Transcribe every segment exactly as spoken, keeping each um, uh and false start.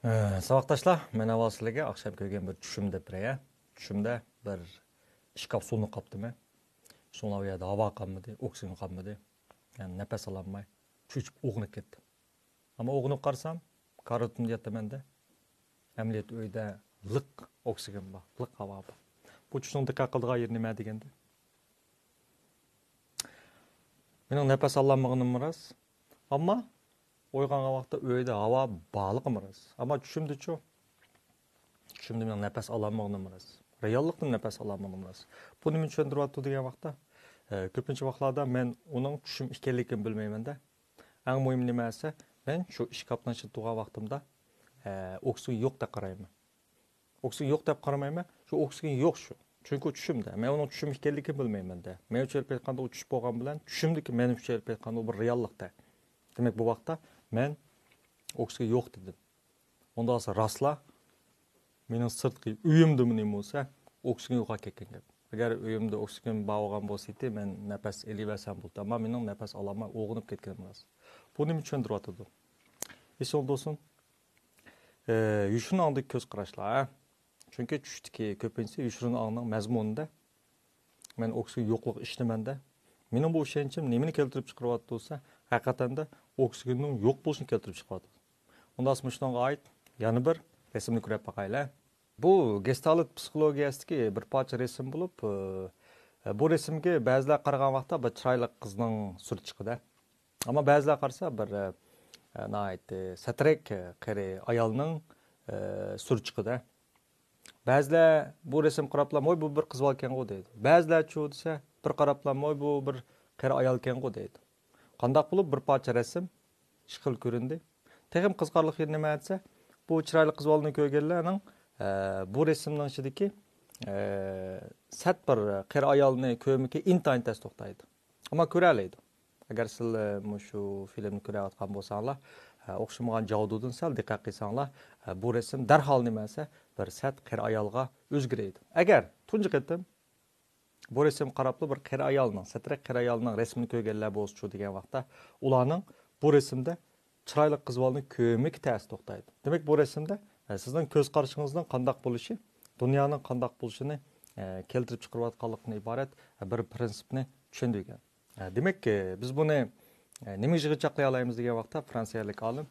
ئە، ساۋاقداشلار، مەن ئاۋۋال سىلەرگە ئاخشام كۆرگەن بىر چۈشۈمنى دەپ بېرەي. چۈشۈمدە بىر ئىشكاپ سۇنۇپ قاپتىمەن. شۇڭا ئۇ يەردە ھاۋا قالمىدى، ئوكسىگېن قالمىدى. يەنى نەپەس ئالالماي، چۆچۈپ ئويغىنىپ كەتتىم. ئەمما ئويغىنىپ قارىسام، كارىۋىتىمدا ياتىمەن-دە. ئەمەلىيەتتە ئۆيدە لىق ئوكسىگېن بار، لىق ھاۋا بار. بۇ چۈشنىڭ دىققەت قىلىدىغان يېرى نېمە دېگەندە، مېنىڭ نەپەس ئالالمىغىنىممۇ راست. ئەمما ئويغانغان ۋاقىتتا ئۆيدە ھاۋا بارلىقىمۇ راست. ئەمما چۈشۈمدىچۇ؟ چۈشۈمدە مېنىڭ نەپەس ئالالمىغىنىممۇ راست. رېئاللىقتا نەپەس ئالالمىغىنىم راست. بۇ نېمىنى چۈشەندۈرۈۋاتىدۇ دېگەن ۋاقىتتا، ئە، كۆپىنچە ۋاقىتلاردا مەن ئۇنىڭ چۈشۈم ئىكەنلىكىنى بىلمەيمەن-دە. ئەڭ مۇھىم نېمە دېسە، مەن شۇ ئىشكاپنىڭ ئىچىدە تۇرغان ۋاقتىمدا، ئە، ئوكسىگېن يوق دەپ قارايمەن. ئوكسىگېن يوق دەپ قارىمايمەن. شۇ ئوكسىگېن يوق شۇ. چۈنكى ئۇ چۈشۈمدە. مەن ئۇنىڭ چۈشۈم ئىكەنلىكىنى بىلمەيمەن-دە. مەنچە ئېلىپ ئېيتقاندا ئۇ چۈش بولغان بىلەن چۈشۈمدىكى مەنچە ئېلىپ ئېيتقاندا ئۇ بىر رېئاللىق-تە. دېمەك، بۇ ۋاقىتتا مەن ئوكسىگېن يوق دېدىم. ئۇنداق بولسا راستلا مېنىڭ سىرتقى ئۆيۈمدىمۇ نېمە بولسا ئوكسىگېن يوقاپ كەتكەن گەپ. ئەگەر ئۆيۈمدە ئوكسىگېن بار بولغان بولسا ئىدى، مەن نەپەس ئېلىۋەرسەم بولدى. ئەمما مېنىڭ نەپەس ئالالماي ئويغىنىپ كەتكىنىم راست. بۇ نېمە چۈشەندۈرۈۋاتىدۇ؟ ئېسىڭىزدە بولسۇن. ئە، يوشۇرۇن ئاڭدىكى كۆز قاراشلار، ھە؟ چۈنكى چۈشتىكى كۆپىنچىسى يوشۇرۇن ئاڭنىڭ مەزمۇنىدا مەن ئوكسىگېن يوقلۇقى ئىشىنىمەن-دە. مېنىڭ بۇ ئىشەنچىم نېمىنى كەلتۈرۈپ چىقىرىۋاتىدۇ دېسە، ھەقىقەتەندە ئوكسىگېننىڭ يوق بولۇشىنى كەلتۈرۈپ چىقىرىۋاتىدۇ. ئۇنداق بولسا مۇشۇنىڭغا ئائىت يەنە بىر رەسىمنى كۆرۈپ باقايلى. بۇ گېستالت پسىخولوگىيەسىدىكى بىر پارچە رەسىم بولۇپ، ئە، بۇ رەسىمگە بەزىلەر قارىغان ۋاقىتتا بىر چىرايلىق قىزنىڭ سۈرىتى چىقىدۇ. ئەمما بەزىلەر قارىسا بىر، ئە، ناھايىتى سەترەك، ئە، قېرى ئايالنىڭ، ئە، سۈرىتى چىقىدۇ. بەزىلەر بۇ رەسىمگە قاراپلا، ۋوي، بۇ بىر قىز بالىكەنغۇ دەيدۇ. بەزىلەرچۇ دېسە، بىر قاراپلا، ۋوي، بۇ بىر قېرى ئايالكەنغۇ دەيدۇ. قانداق بولۇپ بىر پارچە رەسىم ئىككى خىل كۆرۈندى؟ تېخىمۇ قىزىقارلىق يېرى نېمە دېسە، بۇ چىرايلىق قىز بالىنى كۆرگەنلەرنىڭ، ئە، بۇ رەسىمنىڭ ئىچىدىكى، ئە، سەت بىر قېرى ئايالنى كۆرمىكى ئىنتايىن تەس توختايدۇ. ئەمما كۆرەلەيدۇ. ئەگەر سىلەر مۇشۇ فىلىمنى كۆرۈۋاتقان بولساڭلار، ئە، ئوخشىمىغان جادۇدىن سەل دىققەت قىلساڭلار، ئە، بۇ رەسىم دەرھال نېمە دېسە، بىر سەت قېرى ئايالغا ئۆزگىرىدۇ. ئەگەر تۇنجى قېتىم بۇ رەسىمگە قاراپلا بىر قېرى ئايالنىڭ، سەترەك قېرى ئايالنىڭ رەسىمىنى كۆرگەنلەر بولسىچۇ دېگەن ۋاقىتتا، ئۇلارنىڭ بۇ رەسىمدە چىرايلىق قىز بالىنى كۆرمىكى تەس توختايدۇ. دېمەك، بۇ رەسىمدە، ئە، سىزنىڭ كۆز قارىشىڭىزنىڭ قانداق بولۇشى، دۇنيانىڭ قانداق بولۇشىنى، ئە، كەلتۈرۈپ چىقىرىۋاتقانلىقتىن ئىبارەت، ئە، بىر پىرىنسىپنى چۈشەندۈرگەن. ئە، دېمەك، ئە، بىز بۇنى، ئە، نېمىگە يىغىنچاقلىيالايمىز دېگەن ۋاقىتتا، فرانسىيەلىك ئالىم،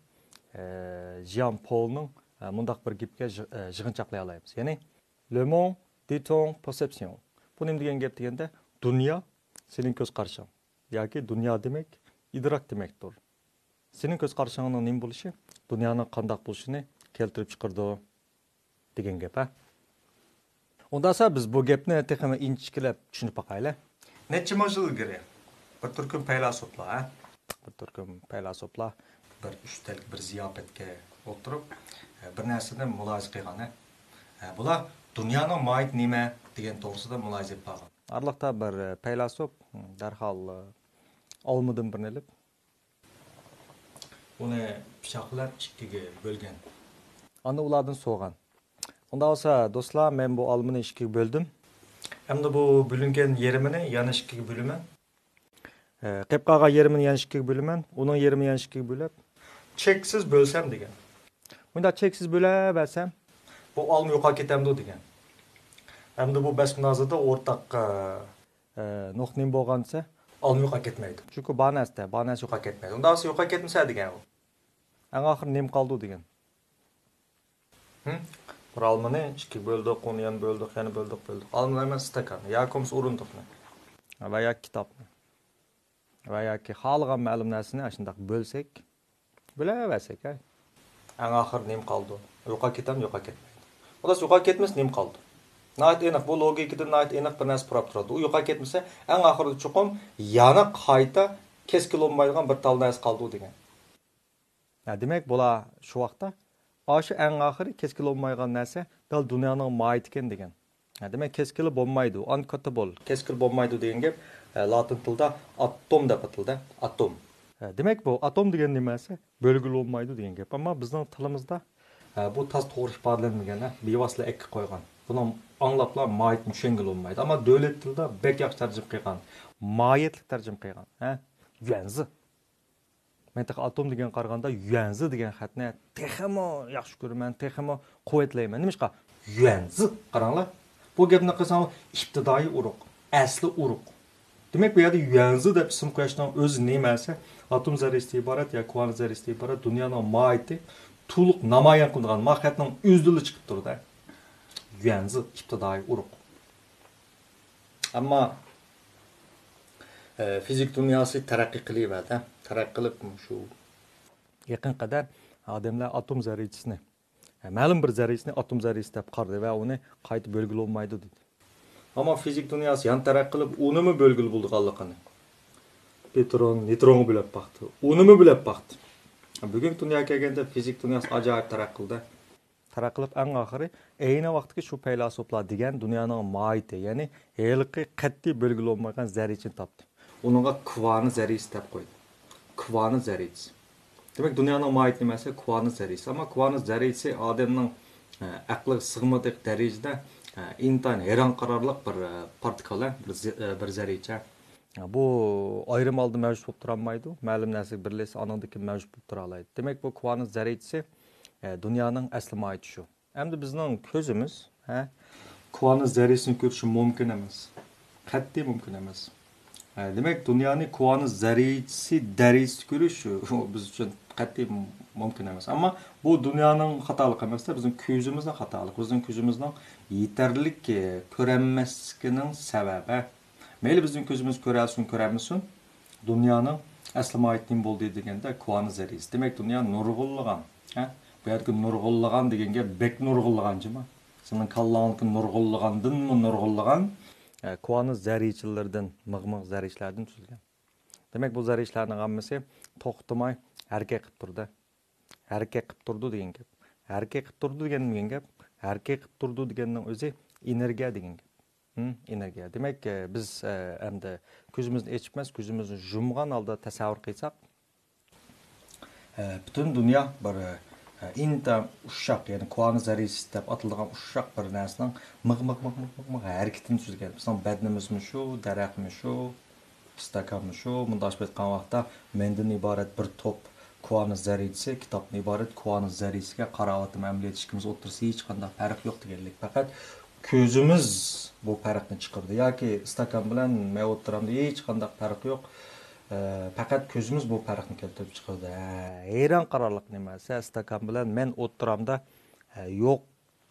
ئە، ژيان پولنىڭ، ئە، مۇنداق بىر گېپىگە يىغ-، ئە، يىغىنچاقلىيالايمىز. يەنى، Le monde dit ton perception. بۇ نېمە دېگەن گەپ دېگەندە، دۇنيا سېنىڭ كۆز قارىشىڭ. ياكى دۇنيا دېمەك، ئىدراك دېمەكتۇر. سېنىڭ كۆز قارىشىڭنىڭ نېمە بولۇشى، دۇنيانىڭ قانداق بولۇشىنى كەلتۈرۈپ چىقىرىدۇ، دېگەن گەپ، ھە؟ ئۇنداقسا بىز بۇ گەپنى تېخىمۇ ئىنچىكىلەپ چۈشىنىپ باقايلى. نەچچە مىڭ يىل ئىلگىرى بىر تۈركۈم پەيلاسوپلار، ھە؟ بىر تۈركۈم پەيلاسوپلار بىر ئۈستەلگە، بىر زىياپەتكە ئولتۇرۇپ، بىر نەرسىنى مۇلاھىزە قىلغان، ھە؟ بۇلار دۇنيانىڭ ماھىيىتى نېمە دېگەن توغرىسىدا مۇلاھىزە ئېلىپ بارغان. ئارىلىقتا بىر پەيلاسوپ دەرھال ئالمىدىن بىرنى ئېلىپ، ئۇنى پىچاق بىلەن ئىككىگە بۆلگەن. ئاندىن ئۇلاردىن سورىغان. ئۇنداق بولسا، دوستلار، مەن بۇ ئالمىنى ئىككىگە بۆلدۈم. ئەمدى بۇ بۆلۈنگەن يېرىمىنى يەنە ئىككىگە بۆلىمەن. ئە، قېلىپ قالغان يېرىمىنى يەنە ئىككىگە بۆلىمەن. ئۇنىڭ يېرىمىنى يەنە ئىككىگە بۆلۈپ. چەكسىز بۆلسەم دېگەن. مۇنداق چەكسىز بۆلەۋەرسەم. بۇ ئالما يوقاپ كېتەمدۇ دېگەن. ئەمدى بۇ بەس مۇنازىرىدە ئورتاق، ئە، ئە، نۇقتا نېمە بولغان دېسە؟ ئالما يوقاپ كەتمەيدۇ. چۈنكى بار نەرسىدە، بار نەرسە يوقاپ كەتمەيدۇ. ئۇنداق بولسا يوقاپ كەتمىسە دېگەن ئۇ. ئەڭ ئاخىرى نېمە قالدى دېگەن. ھىم؟ بىر ئالمىنى ئىككىگە بۆلدۇق، ئۇنى يەنە بۆلدۇق، يەنە بۆلدۇق، بۆلدۇق. ئالما ئەمەس، ئىستاكاننى ياكى بولمىسا ئورۇندۇقنى. ۋە ياكى كىتابنى. ۋە ياكى خالىغان مەلۇم نەرسىنى ئاشۇنداق بۆلسەك، بۆلەۋەرسەك، ھە. ئەڭ ئاخىرى نېمە قالىدۇ؟ يوقاپ كېتەمدۇ، يوقاپ كەتمەيدۇ. خالاس، يوقاپ كەتمىسە نېمە قالىدۇ؟ ناھايىتى ئېنىق، بۇ لوگىكىدىن ناھايىتى ئېنىق بىر نەرسە پۇراپ تۇرىدۇ. ئۇ يوقاپ كەتمىسە، ئەڭ ئاخىرىدا چوقۇم يەنە قايتا كەسكىن بولمايدىغان بىر تال نەرسە قالىدۇ دېگەن. ھە، دېمەك، بۇلار شۇ ۋاقىتتا ئاشۇ ئەڭ ئاخىرى كەسكىن بولمايدىغان نەرسە دەل دۇنيانىڭ ماھىيىتىكەن دېگەن. ھە، دېمەك، كەسكىنلا بولمايدۇ، ئانكوتابل. كەسكىنلا بولمايدۇ دېگەن گەپ، ئە، لاتىن تىلىدا ئاتوم دەپ ئاتىلىدۇ، ئاتوم. ھە، دېمەك، بۇ ئاتوم دېگەن نېمە دېسە، بۆلگىلى بولمايدۇ دېگەن گەپ. ئەمما بىزنىڭ تىلىمىزدا، ھە، بۇ تاز توغرا ئىپادىلەنمىگەن، ھە، بىۋاسىتە ئەككە قويغان. بۇنى ئاڭلاپلا ماھىيىتىنى چۈشەنگىلى بولمايدۇ. ئەمما دۆلەت تىلىدا بەك ياخشى تەرجىمە قىلغان، ماھىيەتلىك تەرجىمە قىلغان، ھە، يۈەنزى. مەن تېخى ئاتوم دېگەنگە قارىغاندا يۈەنزى دېگەن خەتنى تېخىمۇ ياخشى كۆرىمەن، تېخىمۇ قۇۋۋەتلەيمەن. نېمىشقا؟ يۈەنزى. قاراڭلار، بۇ گەپنى قىلساڭ، ئىپتىدائىي ئۇرۇق، ئەسلى ئۇرۇق. دېمەك، بۇ يەردە يۈەنزى دەپ ئىسىم قويۇشنىڭ ئۆزى نېمە دېسە، ئاتوم زەررىسىدىن ئىبارەت يا كۇۋانىس زەررىسىدىن ئىبارەت دۇنيانىڭ ماھىيىتى تولۇق نامايان قىلىدىغان، ما خەتنىڭ ئۆزىدىنلا چىقىپ تۇرىدۇ. يۈەنزى، ئىپتىدائىي ئۇرۇق. ئەمما، ئە، فىزىك دۇنياسى تەرەققىي قىلىۋەردى. تەرەققىي قىلىپ، شۇ يېقىنقى قەدەر ئادەملەر ئاتوم زەررىچىسىنى، ئە، مەلۇم بىر زەررىچىسىنى ئاتوم زەررىسى دەپ قارىدى ۋە ئۇنى قايتا بۆلگىلى بولمايدۇ دېدى. ئەمما فىزىك دۇنياسى يەنە تەرەققىي قىلىپ، ئۇنىمۇ بۆلگىلى بولىدىغانلىقىنى، پروتون، نېيترونغا بۆلۈپ باقتى. ئۇنىمۇ بۆلۈپ باقتى. بۈگۈنكى دۇنياغا كەلگەندە فىزىك دۇنياسى ئاجايىپ تەرەققىي قىلدى. تەرەققىي قىلىپ، ئەڭ ئاخىرى ئەينى ۋاقىتتىكى شۇ پەيلاسوپلار دېگەن دۇنيانىڭ ماھىيىتى، يەنى ھېلىقى قەتئىي بۆلگىلى بولمايدىغان زەررىچىنى تاپتى. ئۇنىڭغا كۇۋانىس زەررىسى دەپ قويدى. كۇۋانىس زەررىچىسى. دېمەك، دۇنيانىڭ ماھىيىتى نېمە دېسە، كۇۋانىس زەررىسى. ئەمما كۇۋانىس زەررىسى ئادەمنىڭ، ئە، ئەقلىگە سىغمىدەك دەرىجىدە، ئە، ئىنتايىن ھەيران قالارلىق بىر، ئە، پارتىكۇل، ئە، بىر زە-، ئە، بىر زەررىچە. بۇ ئايرىم ھالدا مەۋجۇت بولۇپ تۇرالمايدۇ. مەلۇم نەرسىگە بىرلەشسە، ئانىڭدىن كېيىن مەۋجۇت بولۇپ تۇرالايدۇ. دېمەك، بۇ كۇۋانىس زەررىچىسى، ئە، دۇنيانىڭ ئەسلى ماھىيىتى شۇ. ئەمدى بىزنىڭ كۆزىمىز، ھە؟ كۇۋانىس زەررىسىنى كۆرۈشى مۇمكىن ئەمەس. قەتئىي مۇمكىن ئەمەس. ھە، دېمەك، دۇنيانى كۇۋانىس زەررىسى دەرىجىسىدە كۆرۈش، ئۇ بىز ئۈچۈن قەتئىي مۇمكىن ئەمەس. ئەمما بۇ دۇنيانىڭ خاتالىقى ئەمەس-دە، بىزنىڭ كۆزىمىزنىڭ خاتالىقى، بىزنىڭ كۆزىمىزنىڭ يېتەرلىك، ئە، كۆرەلمەسلىكىنىڭ سەۋەبى. مەيلى بىزنىڭ كۆزىمىز كۆرەلسۇن، كۆرەلمىسۇن، دۇنيانىڭ ئەسلى ماھىيىتى نېمە بولدى دېگەندە، كۇۋانىس زەررىسى. دېمەك، دۇنيا نۇرغۇنلىغان. ھە؟ بۇ يەردىكى نۇرغۇنلىغان دېگەن گەپ بەك نۇرغۇنلىغان جۇمۇ. سېنىڭ كاللاڭدىكى نۇرغۇنلىغاندىنمۇ نۇرغۇنلىغان، ئە، كۇۋانىس زەررىچىلىرىدىن، مىغ-مىغ زەررىچىلەردىن تۈزۈلگەن. دېمەك، بۇ زەررىچىلەرنىڭ ھەممىسى توختىماي ھەرىكەت قىلىپ تۇرىدۇ. ھەرىكەت قىلىپ تۇرىدۇ دېگەن گەپ. ھەرىكەت قىلىپ تۇرىدۇ دېگەن نېمە دېگەن گەپ؟ ھەرىكەت قىلىپ تۇرىدۇ دېگەننىڭ ئۆزى ئېنېرگىيە دېگەن گەپ. ھىم، ئېنېرگىيە. دېمەك، ئە، بىز، ئە، ئەمدى كۆزىمىزنى ئېچىپ ئەمەس، كۆزىمىزنى يۇمغان ھالدا تەسەۋۋۇر قىلساق، ئە، پۈتۈن دۇنيا بىر، ئە، ئىنتايىن ئۇششاق، يەنى كۇۋانىس زەررىسى دەپ ئاتىلىدىغان ئۇششاق بىر نەرسىنىڭ مىغ، مىغ، مىغ، مىغ، مىغ، مىغ ھەرىكىتىنى تۈزگەن. بىزنىڭ بەدىنىمىزمۇ شۇ، دەرەخمۇ شۇ، ئىستاكانمۇ شۇ، مۇنداق ئېلىپ ئېيتقان ۋاقىتتا مەندىن ئىبارەت بىر توپ كۇۋانىس زەررىسى، كىتابتىن ئىبارەت كۇۋانىس زەررىسىگە قاراۋاتىمەن، ئەمەلىيەتتە ئىككىمىز ئوتتۇرىسىدا ھېچقانداق پەرق يوق دېگەنلىك. پەقەت كۆزىمىز بۇ پەرقنى چىقىرىدۇ ياكى ئىستاكان بىلەن مەن ئوتتۇرامدا ھېچقانداق پەرق يوق. ئە، پەقەت كۆزىمىز بۇ پەرقنى كەلتۈرۈپ چىقىرىدۇ. ھە، ھەيران قالارلىق نېمە دېسە، ئىستاكان بىلەن مەن ئوتتۇرامدا، ئە، يوق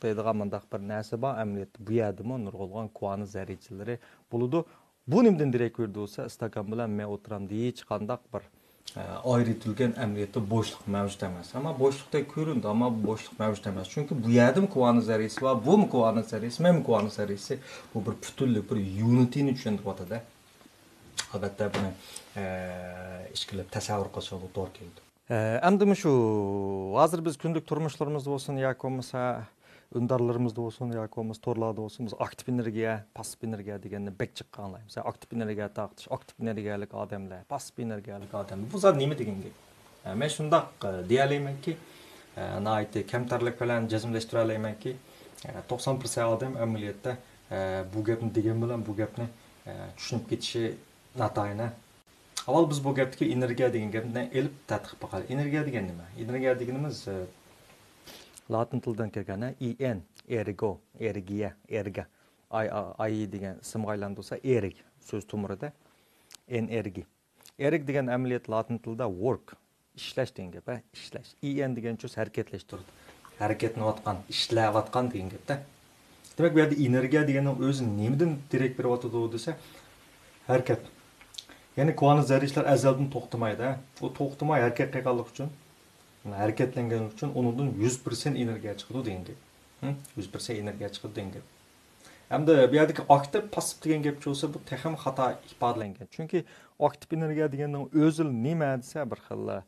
دەيدىغان مۇنداق بىر نەرسە بار، ئەمەلىيەتتە بۇ يەردىمۇ نۇرغۇنلىغان كۇۋانىس زەررىچىلىرى بولىدۇ. بۇ نېمىدىن دېرەك بېرىدۇ دېسە، ئىستاكان بىلەن مەن ئوتتۇرامدا ھېچقانداق بىر، ئە، ئايرىۋېتىلگەن ئەمەلىيەتتە بوشلۇق مەۋجۇت ئەمەس. ئەمما بوشلۇقتەك كۆرۈنىدۇ، ئەمما بۇ بوشلۇق مەۋجۇت ئەمەس. چۈنكى بۇ يەردىمۇ كۇۋانىس زەررىسى بار، بۇمۇ كۇۋانىس زەررىسى، مەنمۇ كۇۋانىس زەررىسى. بۇ بىر پۈتۈنلۈك، بىر يۇنىتىنى چۈشەندۈرۈۋاتىدۇ. ئەلۋەتتە، بۇنى، ئە، ئىچكىرىلەپ تەسەۋۋۇر قىلىشىغا توغرا كېلىدۇ. ئە، ئەمدى مۇشۇ ھازىر بىز كۈندىلىك تۇرمۇشلىرىمىزدا بولسۇن ياكى بولمىسا ئۈندىدارلىرىمىزدا بولسۇن ياكى بولمىسا تورلاردا بولسۇن، بىز ئاكتىپ ئېنېرگىيە، پاسسىپ ئېنېرگىيە دېگەننى بەك جىق ئاڭلايمىز. ئاكتىپ ئېنېرگىيە تارقىتىش، ئاكتىپ ئېنېرگىيەلىك ئادەملەر، پاسسىپ ئېنېرگىيەلىك ئادەملەر. بۇ زادى نېمە دېگەن گەپ؟ ئە، مەن شۇنداق، ئە، دېيەلەيمەنكى، ئە، ناھايىتى كەمتەرلىك بىلەن جەزملەشتۈرەلەيمەنكى، ئە، توقسان پىرسەنت ئادەم ئەمەلىيەتتە، ئە، بۇ گەپنى دېگەن بىلەن بۇ گەپنى، ئە، چۈشىنىپ كېتىشى ناتايىن. ئاۋۋال بىز بۇ گەپتىكى ئېنېرگىيە دېگەن گەپنى ئېلىپ تەتقىق باقايلى. ئېنېرگىيە دېگەن نېمە؟ ئېنېرگىيە دېگىنىمىز، ئە، لاتىن تىلىدىن كەلگەن، ئە، ئېن، ئېرگو، ئېرگىيە، ئېرگا. ئاي، ئا-، ئاي دېگەن ئىسىمغا ئايلاندۇرسا، ئېرگ سۆز تومۇرىدا. ئېنېرگى. ئېرگ دېگەن ئەمەلىيەت لاتىن تىلىدا ۋورك، ئىشلەش دېگەن گەپ، ھە، ئىشلەش. ئى ئېن دېگەن چۆز ھەرىكەتلەشتۈرىدۇ. ھەرىكەتلىنىۋاتقان، ئىشلەۋاتقان دېگەن گەپتە. دېمەك، بۇ يەردە ئېنېرگىيە دېگەننىڭ ئۆزى نېمىدىن دېرەك بېرىۋاتىدۇ دېسە، ھەرىكەت. يەنى كۇۋانىس زەررىچىلەر ئەزەلدىن توختىمايدۇ، ھە. ئۇ توختىماي ھەرىكەت قىلغانلىقى ئۈچۈن، ھەرىكەتلەنگەنلىكى ئۈچۈن ئۇنىڭدىن يۈز پىرسەنت ئېنېرگىيە چىقىدۇ دېگەن گەپ. ھە؟ يۈز پىرسەنت ئېنېرگىيە چىقىدۇ دېگەن گەپ. ئەمدى بۇ يەردىكى ئاكتىپ، پاسسىپ دېگەن گەپچە بولسا، بۇ تېخىمۇ خاتا ئىپادىلەنگەن. چۈنكى ئاكتىپ ئېنېرگىيە دېگەننىڭ ئۆزى نېمە دېسە، بىر خىل، ئە،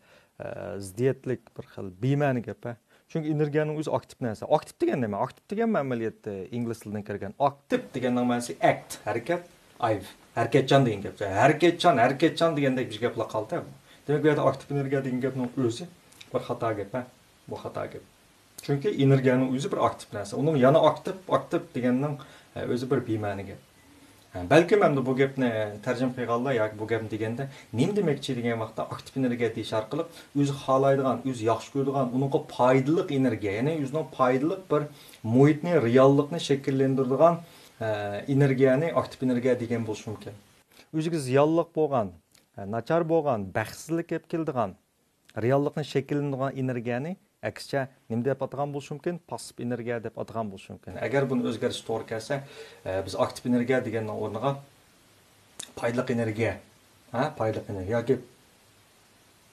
زىددىيەتلىك، بىر خىل بىمەنە گەپ، ھە. چۈنكى ئېنېرگىيەنىڭ ئۆزى ئاكتىپ نەرسە. ئاكتىپ دېگەن نېمە؟ ئاكتىپ دېگەنمۇ ئەمەلىيەتتە ئىنگلىز تىلىدىن كىرگەن. ئاكتىپ دېگەننىڭ مەنىسى ئەكت، ھەرىكەت، ئايىف، ھەرىكەتچان دېگەن گەپ. ھەرىكەتچان، ھەرىكەتچان دېگەندەك بىر گەپلا قالدى. دېمەك، بۇ يەردە ئاكتىپ ئېنېرگىيە دېگەن گەپنىڭ ئۆزى بىر خاتا گەپ، ھە. بۇ خاتا گەپ. چۈنكى ئېنېرگىيەنىڭ ئۆزى بىر ئاكتىپ نەرسە. ئۇنىڭ يەنە ئاكتىپ، ئاكتىپ دېگەننىڭ، ئە، ئۆزى بىر بىمەنە گەپ. بەلكىم ئەمدى بۇ گەپنى تەرجىمە قىلغانلار ياكى بۇ گەپنى دېگەندە نېمە دېمەكچى دېگەن ۋاقىتتا، ئاكتىپ ئېنېرگىيە دېيىش ئارقىلىق ئۆزى خالايدىغان، ئۆزى ياخشى كۆرىدىغان، ئۇنىڭغا پايدىلىق ئېنېرگىيە، يەنى ئۆزىنىڭ پايدىلىق بىر مۇھىتنى، رېئاللىقنى شەكىللەندۈرىدىغان، ئە، ئېنېرگىيەنى ئاكتىپ ئېنېرگىيە دېگەن بولۇشى مۇمكىن. ئۆزىگە زىيانلىق بولغان، ئە، ناچار بولغان، بەختسىزلىك ئېلىپ كېلىدىغان، رېئاللىقنى شەكىللەندۈرىدىغان ئېنېرگىيەنى ئەكسىچە نېمە دەپ ئاتىغان بولۇشى مۇمكىن؟ پاسسىپ ئېنېرگىيە دەپ ئاتىغان بولۇشى مۇمكىن. ئەگەر بۇنى ئۆزگەرتىش توغرا كەلسە، ئە، بىز ئاكتىپ ئېنېرگىيە دېگەننىڭ ئورنىغا پايدىلىق ئېنېرگىيە، ھە، پايدىلىق ئېنېرگىيە ياكى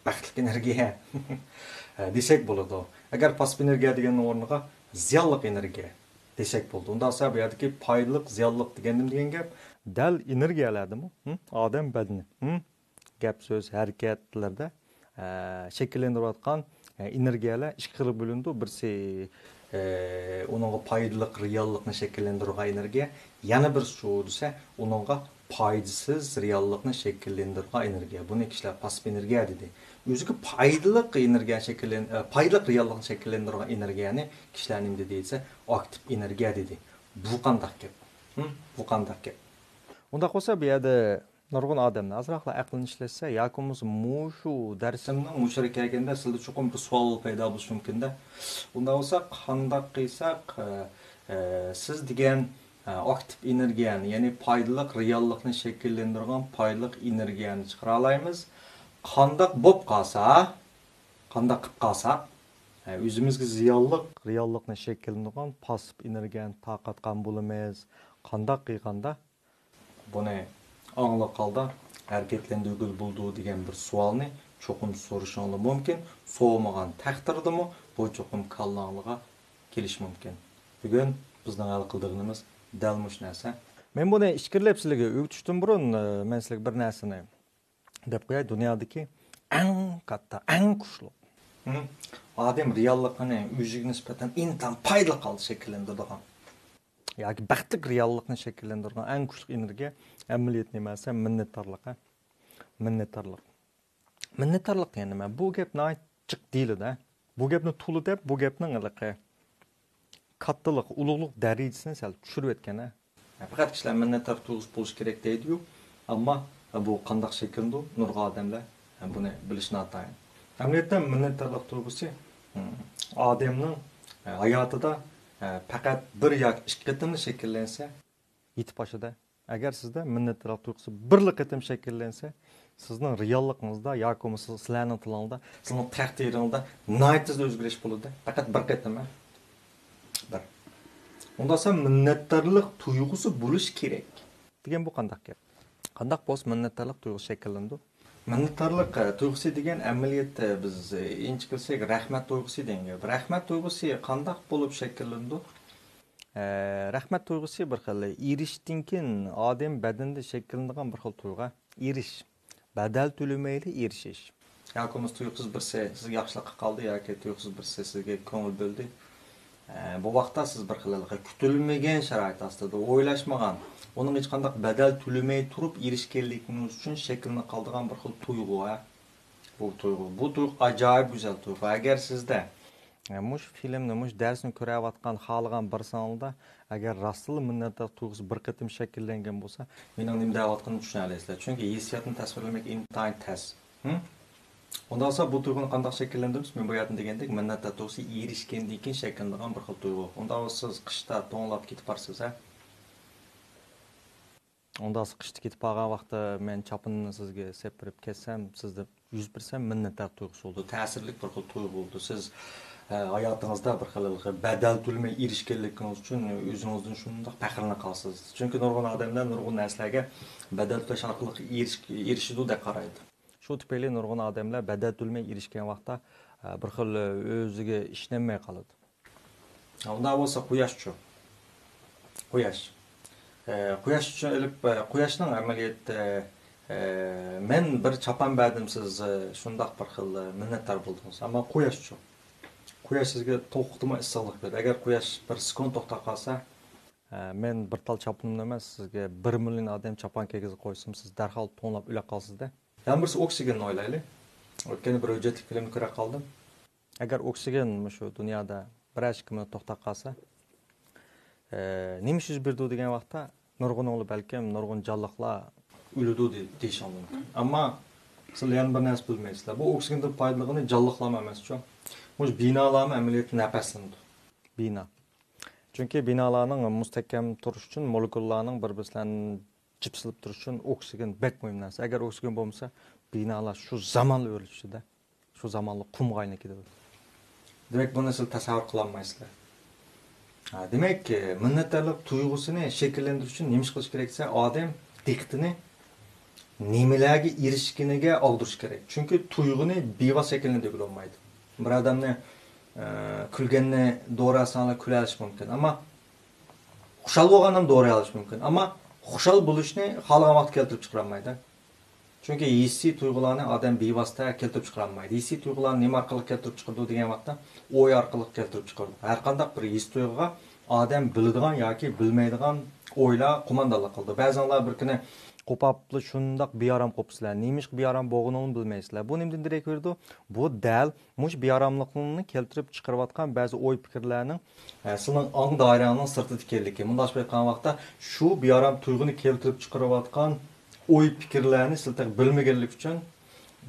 بەختلىك ئېنېرگىيە دېسەك بولىدۇ. ئەگەر پاسسىپ ئېنېرگىيە دېگەننىڭ ئورنىغا زىيانلىق ئېنېرگىيە دېسەك بولىدۇ. ئۇنداق بولسا بۇ يەردىكى پايدىلىق، زىيانلىق دېگەن نېمە دېگەن گەپ؟ دەل ئېنېرگىيەلەردىمۇ، ھە، ئادەم بەدىنى، ھە، گەپ سۆز، ھەرىكەتلەردە، ئە، شەكىللەندۈرۈۋاتقان، ئە، ئېنېرگىيەلەر ئىككى خىلغا بۆلۈنىدۇ. بىرسى، ئە، ئۇنىڭغا پايدىلىق رېئاللىقنى شەكىللەندۈرىدىغان ئېنېرگىيە، يەنە بىرسى شۇ دېسە، ئۇنىڭغا پايدىسىز رېئاللىقنى شەكىللەندۈرىدىغان ئېنېرگىيە. بۇنى كىشىلەر پاسسىپ ئېنېرگىيە دېدى. ئۆزىگە پايدىلىق ئېنېرگىيە شەكىللەن-، ئە، پايدىلىق رېئاللىقنى شەكىللەندۈرىدىغان ئېنېرگىيەنى كىشىلەر نېمە دېدى دېسە، ئاكتىپ ئېنېرگىيە دېدى. بۇ قانداق گەپ؟ ھە؟ بۇ قانداق گەپ؟ ئۇنداق بولسا، بۇ يەردە نۇرغۇن ئادەملەر ئازراقلا ئەقلىنى ئىشلەتسە ياكى بولمىسا مۇشۇ دەرسىمنىڭ مۇشۇ يەرگە كەلگەندە سىلدە چوقۇم بىر سوئال پەيدا بولۇشى مۇمكىندە. ئۇنداق بولسا قانداق قىلساق، ئە، ئە، سىز دېگەن، ئە، ئاكتىپ ئېنېرگىيەنى، يەنى پايدىلىق رېئاللىقنى شەكىللەندۈرىدىغان پايدىلىق ئېنېرگىيەنى چىقىرالايمىز. قانداق بولۇپ قالسا، قانداق قىلىپ قالساق، ئە، ئۆزىمىزگە زىيانلىق رېئاللىقنى شەكىللەندۈرىدىغان پاسسىپ ئېنېرگىيەنى تارقاتقان بولىمىز؟ قانداق قىلغاندا؟ بۇنى ئاڭلىق ھالدا ھەرىكەتلەندۈرگىلى بولىدۇ دېگەن بىر سوئالنى چوقۇم سورىشىڭلار مۇمكىن. سورىمىغان تەقدىردىمۇ بۇ چوقۇم كاللاڭلارغا كېلىشى مۇمكىن. بۈگۈن بىزنىڭ ھەل قىلىدىغىنىمىز دەل مۇشۇ نەرسە. مەن بۇنى ئىچكىرىلەپ سىلەرگە ئۆگىتىشتىن بۇرۇن، ئە، مەن سىلەرگە بىر نەرسىنى دەپ قوياي. دۇنيادىكى ئەڭ كاتتا، ئەڭ كۈچلۈك، ھە، ئادەم رېئاللىقىنى ئۆزىگە نىسبەتەن ئىنتايىن پايدىلىق ھالدا شەكىللەندۈرىدىغان ياكى بەختلىك رېئاللىقنى شەكىللەندۈرىدىغان ئەڭ كۈچلۈك ئېنېرگىيە ئەمەلىيەت نېمە دېسە مىننەتدارلىق، ھە؟ مىننەتدارلىق. مىننەتدارلىق دېگەن نېمە؟ بۇ گەپ ناھايىتى جىق دېيىلىدۇ، ھە؟ بۇ گەپنى تولا دەپ، بۇ گەپنىڭ ھېلىقى كاتتىلىق، ئۇلۇغلۇق دەرىجىسىنى سەل چۈشۈرۈۋەتكەن، ھە؟ پەقەت كىشىلەر مىننەتدار تۇيغۇسى بولۇشى كېرەك دەيدۇ-يۇ، ئەمما بۇ قانداق شەكىللىنىدۇ؟ نۇرغۇن ئادەملەر بۇنى بىلىشى ناتايىن. ئەمەلىيەتتە مىننەتدارلىق تۇيغۇسى، ھىم، ئادەمنىڭ ھاياتىدا پەقەت بىر ياكى ئىككى قېتىملا شەكىللەنسە، يېتىپ ئاشىدۇ. ئەگەر سىزدە مىننەتدارلىق تۇيغۇسى بىرلا قېتىم شەكىللەنسە، سىزنىڭ رېئاللىقىڭىزدا ياكى بولمىسا سىلەرنىڭ تىلىڭىزدا، سىزنىڭ تەقدىرىڭىزدا ناھايىتى تېزلا ئۆزگىرىش بولىدۇ. پەقەت بىر قېتىم، ھە؟ بىر. ئۇنداقسا مىننەتدارلىق تۇيغۇسى بولۇشى كېرەك. دېگەن بۇ قانداق گەپ؟ قانداق بولسا مىننەتدارلىق تۇيغۇسى شەكىللىنىدۇ؟ مىننەتدارلىق، ئە، تۇيغۇسى دېگەن ئەمەلىيەتتە بىز، ئە، ئىنچىكە كەلسەك رەھمەت تۇيغۇسى دېگەن گەپ. رەھمەت تۇيغۇسى قانداق بولۇپ شەكىللىنىدۇ؟ ئە، رەھمەت تۇيغۇسى بىر خىل ئېرىشىشتىن كېيىن ئادەم بەدىنىدە شەكىللىنىدىغان بىر خىل تۇيغۇ. ئېرىش. بەدەل تۆلىمەيلى ئېرىشىش. ياكى بولمىسا تۇيۇقسىز بىرسى سىزگە ياخشىلىق قىلىپ قالدى ياكى تۇيۇقسىز بىرسى سىزگە كۆڭۈل بۆلدى. ئە، بۇ ۋاقىتتا سىز بىر خىل ھېلىقى كۈتۈلمىگەن شارائىت ئاستىدا، ئويلاشمىغان، ئۇنىڭ ھېچقانداق بەدەل تۆلىمەي تۇرۇپ ئېرىشكەنلىكىڭىز ئۈچۈن شەكىللىنىپ قالىدىغان بىر خىل تۇيغۇ، ھە؟ بۇ تۇيغۇ، بۇ تۇيغۇ ئاجايىپ گۈزەل تۇيغۇ. ئەگەر سىزدە، ئە، مۇشۇ فىلىمنى، مۇشۇ دەرسنى كۆرۈۋاتقان، خالىغان بىرسىڭىزدە، ئەگەر راستلا مىننەتدارلىق تۇيغۇسى بىر قېتىم شەكىللەنگەن بولسا، مېنىڭ نېمە دەۋاتقىنىمنى چۈشىنەلەيسىلەر. چۈنكى ھېسسىياتنى تەسۋىرلىمەك ئىنتايىن تەس. ھە؟ ئۇنداق بولسا بۇ تۇيغۇنى قانداق شەكىللەندۈرىمىز؟ مەن بۇ يەردىن دېگەندەك، مىننەتدار تۇيغۇسى ئېرىشكەندىن كېيىن شەكىللىنىدىغان بىر خىل تۇيغۇ. ئۇنداق بولسا سىز قىشتا توڭلاپ كېتىپ بارسىز، ھە؟ ئۇنداق قىشتا كېتىپ بارغان ۋاقىتتا مەن چاپىنىمنى سىزگە سېپىرىپ كەتسەم، سىزدە يۈز پىرسەنت مىننەتدار تۇيغۇسى بولىدۇ. تەسىرلىك بىر خىل تۇيغۇ بولىدۇ. سىز، ئە، ھاياتىڭىزدا بىر خىل بەدەل تۆلىمەي ئېرىشكەنلىكىڭىز ئۈچۈن ئۆزىڭىزدىن شۇنداق پەخىرلىنىپ قالىسىز. چۈنكى نۇرغۇن ئادەملەر نۇرغۇن نەرسىلەرگە بەدەل تۆلەش ئارقىلىق ئېرىش-، ئېرىشىدۇ دەپ قارايدۇ. شۇ تۈپەيلى نۇرغۇن ئادەملەر بەدەل تۆلىمەي ئېرىشكەن ۋاقىتتا، ئە، بىر خىل ئۆزىگە ئىشىنەلمەي قالىدۇ. ئۇنداق بولسا قۇياشچۇ؟ قۇياش. ئە، قۇياش ئۈچۈن ئېلىپ، ئە، قۇياشنىڭ ئەمەلىيەتتە، ئە، مەن بىر چاپان بەردىم، سىز، ئە، شۇنداق بىر خىل، ئە، مىننەتدار بولدىڭىز. ئەمما قۇياشچۇ؟ قۇياش سىزگە توختىماي ئىسسىقلىق بېرىدۇ. ئەگەر قۇياش بىر سېكۇنت توختاپ قالسا، ئە، مەن بىر تال چاپىنىمنى ئەمەس، سىزگە بىر مىليون ئادەم چاپان كىيگۈزۈپ قويسىمۇ، سىز دەرھال توڭلاپ ئۆلۈپ قالىسىز-دە. يەنە بىرسى ئوكسىگېننى ئويلايلى. ئۆتكەندە بىر ھۆججەتلىك فىلىمنى كۆرۈپ قالدىم. ئەگەر ئوكسىگېن مۇشۇ دۇنيادا بىر ئەشىكىمىز توختاپ قالسا، ئە، نېمە ئىش يۈز بېرىدۇ دېگەن ۋاقىتتا، نۇرغۇنۇڭلار بەلكىم نۇرغۇن جانلىقلار ئۆلىدۇ دېيىشىڭلار مۇمكىن. ئەمما سىلەر يەنە بىر نەرسە بىلمەيسىلەر. بۇ ئوكسىگېندىن پايدىلىغىنى جانلىقلارمۇ ئەمەسچۇ. مۇشۇ بىنالارمۇ ئەمەلىيەتتە نەپەسلىنىدۇ. بىنا. چۈنكى بىنالارنىڭ مۇستەھكەم تۇرۇشى ئۈچۈن، مولېكۇللارنىڭ بىر-بىرسى بىلەن جىپسىلىپ تۇرۇشى ئۈچۈن ئوكسىگېن بەك مۇھىم نەرسە. ئەگەر ئوكسىگېن بولمىسا، بىنالار شۇ زامانلا ئۆرۈلۈشىدە. شۇ زامانلا قۇمغا ئايلىنىپ كېتىدۇ. دېمەك، بۇنى سىز تەسەۋۋۇر قىلالمايسىلەر. ھە، دېمەك، مىننەتدارلىق تۇيغۇسىنى شەكىللەندۈرۈش ئۈچۈن نېمە ئىش قىلىش كېرەك دېسە، ئادەم دىققىتىنى نېمىلەرگە ئېرىشكىنىگە ئاغدۇرۇش كېرەك. چۈنكى تۇيغۇنى بىۋاسىتە شەكىللەندۈرگىلى بولمايدۇ. بىر ئادەمنى، ئە، كۈلگەننى دورا ساڭلار كۈلەلىشى مۇمكىن. ئەمما خۇشال بولغاننى دورا ئېلىش مۇمكىن. ئەمما خۇشال بولۇشنى خالىغان ۋاقىتتا كەلتۈرۈپ چىقىرالمايدۇ. چۈنكى ھېسسىي تۇيغۇلارنى ئادەم بىۋاسىتە كەلتۈرۈپ چىقىرالمايدۇ. ھېسسىي تۇيغۇلارنى نېمە ئارقىلىق كەلتۈرۈپ چىقىرىدۇ دېگەن ۋاقىتتا، ئوي ئارقىلىق كەلتۈرۈپ چىقىرىدۇ. ھەر قانداق بىر ھېس تۇيغۇغا ئادەم بىلىدىغان ياكى بىلمەيدىغان ئويلار قوماندانلىق قىلىدۇ. بەزىڭلار بىر كۈنى قوپاپلا شۇنداق بىئارام قوپىسىلەر. نېمىشقا بىئارام بولغىنىڭلارنى بىلمەيسىلەر. بۇ نېمىدىن دېرەك بېرىدۇ؟ بۇ دەل مۇشۇ بىئاراملىقنى كەلتۈرۈپ چىقىرىۋاتقان بەزى ئوي پىكىرلەرنىڭ، ئە، سېنىڭ ئاڭ دائىرەڭنىڭ سىرتىدا ئىكەنلىكى. مۇنداقچە ئېيتقان ۋاقىتتا، شۇ بىئارام تۇيغۇنى كەلتۈرۈپ چىقىرىۋاتقان ئوي پىكىرلەرنى سىلەر تېخى بىلمىگەنلىكى ئۈچۈن،